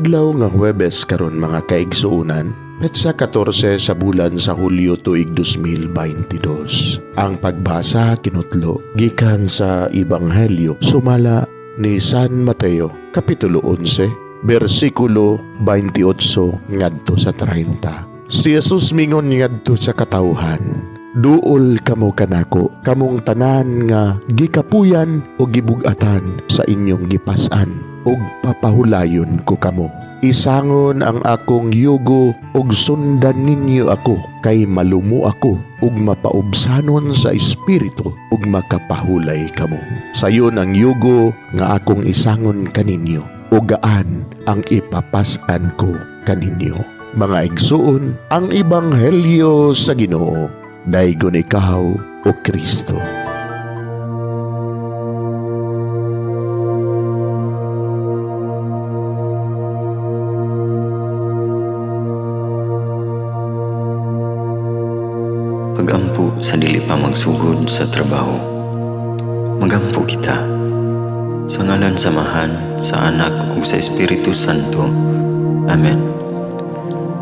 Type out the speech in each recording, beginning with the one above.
Adlaw nga Huwebes karon, mga kaigsuonan, petsa 14 sa bulan sa Hulyo, tuig 2022. Ang pagbasa kinutlo gikan sa Ebanghelyo sumala ni San Mateo, Kapitulo 11, bersikulo 28 ngadto sa 30. Si Jesus mingon ngadto sa katawhan, "Duol kamo kanako, kamong tanan nga gikapuyan o gibugatan sa inyong gipas-an, ug papahulayon ko kamo. Isangon ang akong yugo ug sundan ninyo ako, kay malumo ako ug mapaubsanon sa espiritu, ug makapahulay kamo. Sayon ang yugo nga akong isangon kaninyo, ug gaan ang ipapas-an ko kaninyo." Mga igsuon, ang ebanghelyo sa Ginoo. Daygon ikaw, o Kristo. Pagampo sa dili pa magsugod sa trabaho. Magampo kita. Sa ngalan sa Amahan, sa Anak ug sa Espiritu Santo. Amen.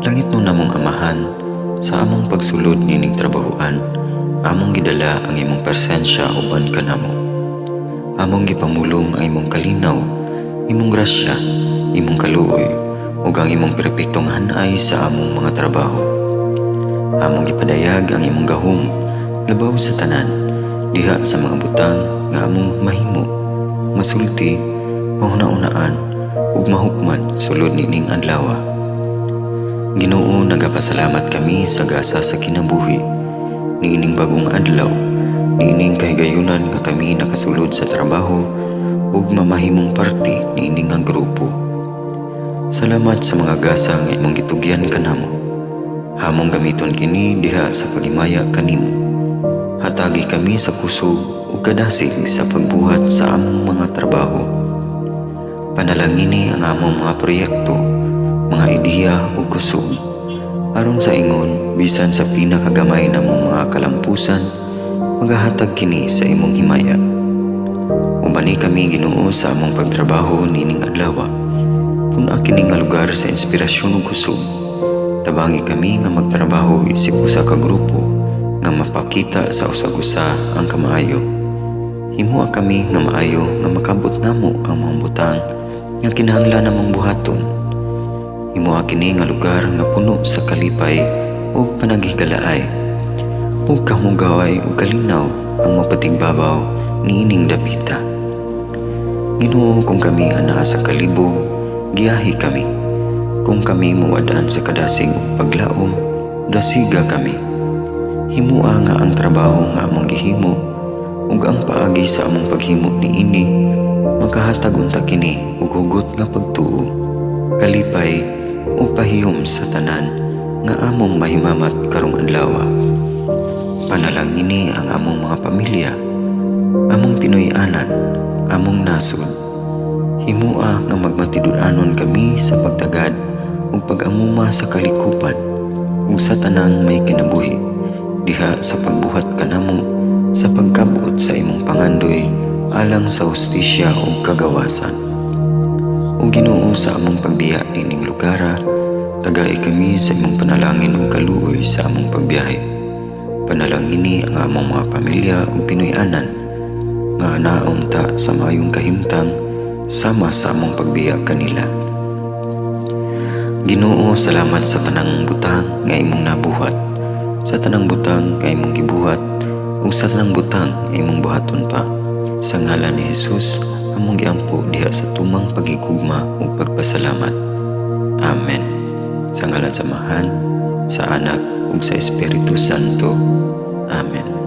Langitnon namong Amahan, sa among pagsulod nining trabahoan, among gidala ang imong presensya uban kanamo. Among gipamulong ang imong kalinaw, imong grasya, imong kaluoy, ug ang imong perpektong hanay sa among mga trabaho. Among gipadayag ang imong gahom labaw sa tanan diha sa mga butang nga among mahimo, masulti, mahuna-unaan ug mahukman sulod nining adlaw. Ginoo, nagapasalamat kami sa gasa sa kinabuhi niining bagong adlaw, niining kahigayunan nga kami nakasulod sa trabaho ug mamahimong parte niini nga grupo. Salamat sa mga gasa nga imong gitugyan kanamo. Among gamiton kini diha sa paghimaya kanimo. Hatagi kami sa kusog ug kadasig sa pagbuhat sa among mga trabaho. Panalangini ang among mga proyekto, mga ideya ug kusog, aron sa ingon bisan sa pinakagamay namong mga kalampusan, magahatag kini sa imong himaya. Ubani kami, Ginoo, sa among pagtrabaho nining adlaw. Pun-a kini nga lugar sa inspirasyon ug kusog. Tabangi kami nga magtrabaho isip usa ka grupo nga mapakita sa usag-usa ang kamaayo. Himoa kami nga maayo nga makabot namo ang mga butang nga kinahanglan namong buhaton. Himoa kini nga lugar nga puno sa kalipay ug panaghigalaay, ug kahugaway ug kalinaw ang mapatigbabaw niining dapita. Ginoo, kung kami anaa sa kalibog, giyahi kami. Kung kami muwad-an sa kadasig ug paglaom, dasiga kami. Himoa nga ang trabaho nga among gihimo ug ang paagi sa among paghimo niini, makahatag unta kini og hugot nga pagtuo, kalipay ug pahiyom sa tanan nga among mahimamat karong adlaw. Panalangini ang among mga pamilya, among Pinoy-anan, among nasod. Himoa nga magmatinud-anon kami sa pagtagad ug pag-amuma sa kalikupan ug sa tanang may kinabuhi diha sa pagbuhat kanamo sa pagkabot sa imong pangandoy alang sa hustisya ug kagawasan. O Ginoo, sa among pagbiya nining lugara, tagai kami sa imong panalangin ug kaluoy sa among pagbiyahe. Panalangini ang among mga pamilya ug Pinoy-anan nga anaon ta sa maayong kahimtang sama sa among pagbiya kanila. Ginoo, salamat sa tanang butang nga imong nabuhat, sa tanang butang nga imong gibuhat, ug sa tanang butang nga imong buhaton pa. Sa ngalan ni Jesus, among giampo diha sa tumang paghigugma ug pagpasalamat. Amen. Sa ngalan sa Amahan, sa Anak ug sa Espiritu Santo. Amen.